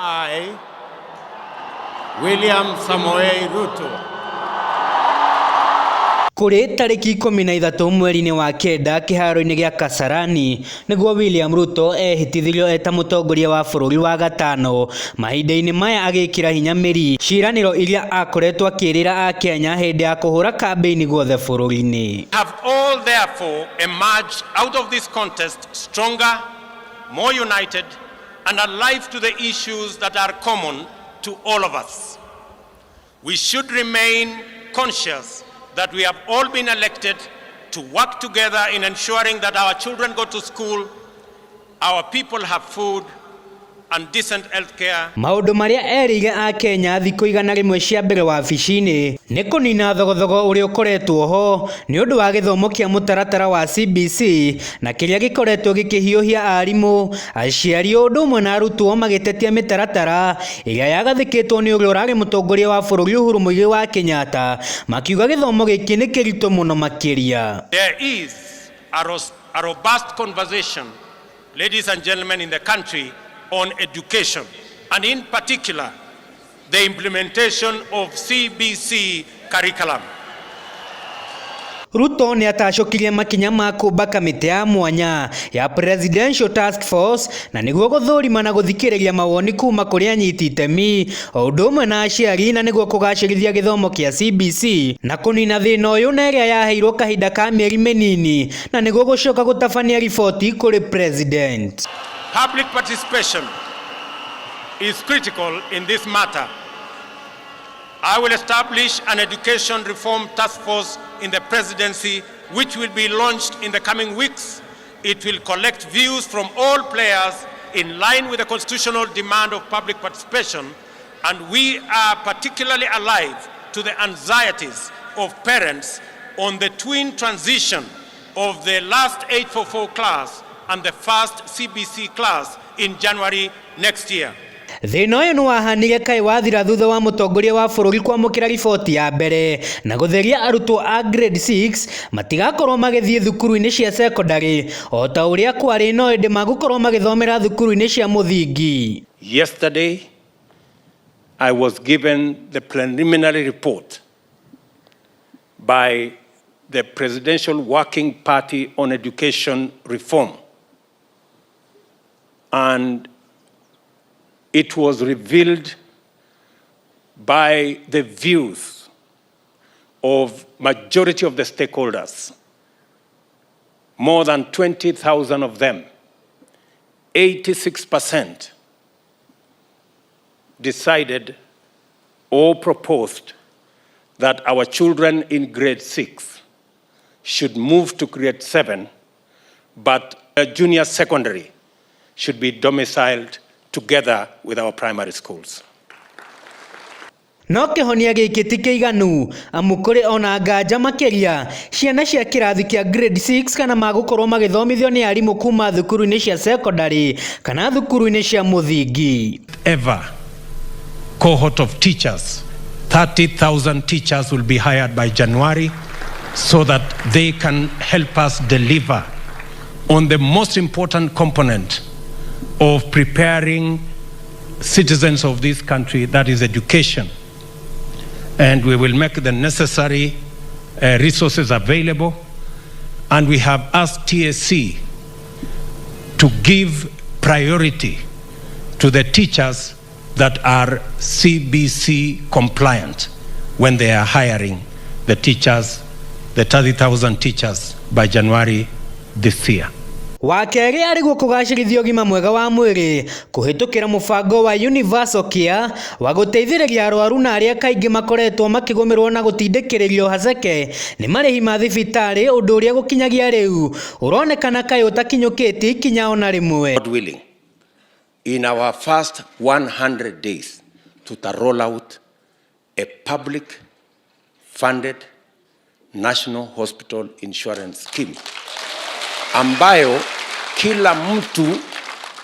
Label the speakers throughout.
Speaker 1: I, William Samoei Ruto,
Speaker 2: Kũrĩ tarĩki 13 mweri-inĩ wa kenda kĩharo-inĩ gĩa Kasarani nĩguo William Ruto ehĩtithirio eta mũtongoria wa bũrũri wa gatano mahinda-inĩ maya agĩkĩra hinya mĩri ciĩranĩro iria akoretwo akĩĩrĩra akenya hĩndĩ ya kũhũra kambĩini guothe bũrũri-inĩ.
Speaker 1: Have all therefore emerged out of this contest stronger, more united, and alive to the issues that are common to all of us. We should remain conscious that we have all been elected to work together in ensuring that our children go to school, our people have food, and decent health care.
Speaker 2: Maũndũ marĩa erĩire akenya thikũ 100 cia mbere wabici-inĩ nĩ kũnina thogothogo ũrĩa ũkoretwo ho nĩ ũndũ wa gĩthomo kĩa mũtaratara wa CBC na kĩrĩa gĩkoretwo gĩkĩhiũhia arimũ, aciari o ũndũ ũmwe na arutwo magĩtetia mĩtaratara ĩrĩa yagathĩkĩtwo nĩ ũrĩa ũrarĩ mũtongoria wa bũrũri Uhuru Muigai wa Kenyatta, makiuga gĩthomo gĩkĩ nĩ kĩritũ mũno makĩria.
Speaker 1: There is a robust conversation, ladies and gentlemen, in the country on education, and in particular, the implementation of CBC curriculum.
Speaker 2: Ruto nĩ atacũkirie makinya ma kũmba kamĩtĩ ya mwanya ya Presidential Task Force na nĩguo gũthũrima na gũthikĩrĩria mawoni kuma kũrĩ anyiti itemi o ũndũ ũmwe na aciari na nĩguo kũgacĩrithia gĩthomo kĩa CBC na kũnina thĩna ũyũ na ĩrĩa yaheirwo kahinda ka mĩeri mĩnini na nĩguo gũcoka gũtabania riboti kũrĩ President.
Speaker 1: Public participation is critical in this matter. I will establish an education reform task force in the presidency, which will be launched in the coming weeks. It will collect views from all players in line with the constitutional demand of public participation, and we are particularly alive to the anxieties of parents on the twin transition of the last 844 class and the first CBC class in January next year.
Speaker 2: Thĩna ũyũ nĩ wahanire kaĩ wathira thutha wa mũtongoria wa bũrũri kwamũkĩra riboti ya mbere na gũtheria arutwo a grade 6 matigakorwo magĩthiĩ thukuru-inĩ cia cekondarĩ o ta ũrĩa kwarĩ, no ĩndĩ magũkorwo magĩthomera thukuru-inĩ cia mũthingi.
Speaker 1: Yesterday, I was given the preliminary report by the Presidential Working Party on Education Reform. And it was revealed by the views of majority of the stakeholders, more than 20,000 of them, 86% decided or proposed that our children in grade 6 should move to grade 7, but a junior secondary should be domiciled together with our primary schools.
Speaker 2: No kĩhonia gĩkĩ ti kĩiganu amu kũrĩ ona nganja makĩria ciana cia kĩrathi kĩa grade 6 kana magũkorwo magĩthomithio nĩ arimũ kuma thukuru-inĩ cia cekondarĩ kana thukuru-inĩ cia mũthingi.
Speaker 1: Ever cohort of teachers, 30,000 teachers will be hired by January so that they can help us deliver on the most important component of preparing citizens of this country, that is education. And we will make the necessary resources available. And we have asked TSC to give priority to the teachers that are CBC compliant when they are hiring the teachers, the 30,000 teachers by January this year.
Speaker 2: Wa kerĩ arĩ guo kũgacĩrithia ũgima mwega wa mwĩrĩ kũhĩtũkĩra mũbango wa Universal Care wa gũteithĩrĩria arwaru na arĩa kaingĩ makoretwo makĩgũmĩrwo na gũtindĩkĩrĩrio haceke nĩ marĩhi ma thibitarĩ, ũndũ ũrĩa gũkinyagia rĩu ũronekana kaĩ ũtakinyũkĩtie ikinya ona rĩmwe.
Speaker 1: God willing, in our first 100 days, to roll out a public funded national hospital insurance scheme ambayo kila mtu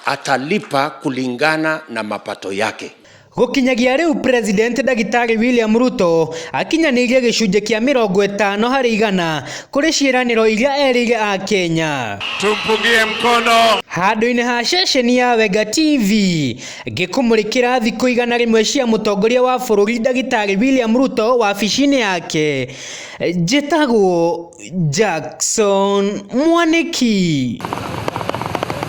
Speaker 1: atalipa kulingana na mapato yake.
Speaker 2: Gũkinyagia rĩu President Ndagĩtarĩ William Ruto akinyanĩirie gĩcunjĩ kĩa 50% kũrĩ ciĩranĩro iria erĩire Akenya.
Speaker 3: Tumpungie mkono.
Speaker 2: Handũ-inĩ ha ceceni ya Wenga TV ngĩkũmũrĩkĩra thikũ 100 cia mũtongoria wa bũrũri Ndagĩtarĩ William Ruto wabici-inĩ yake, njĩtagwo Jackson Mwanĩki.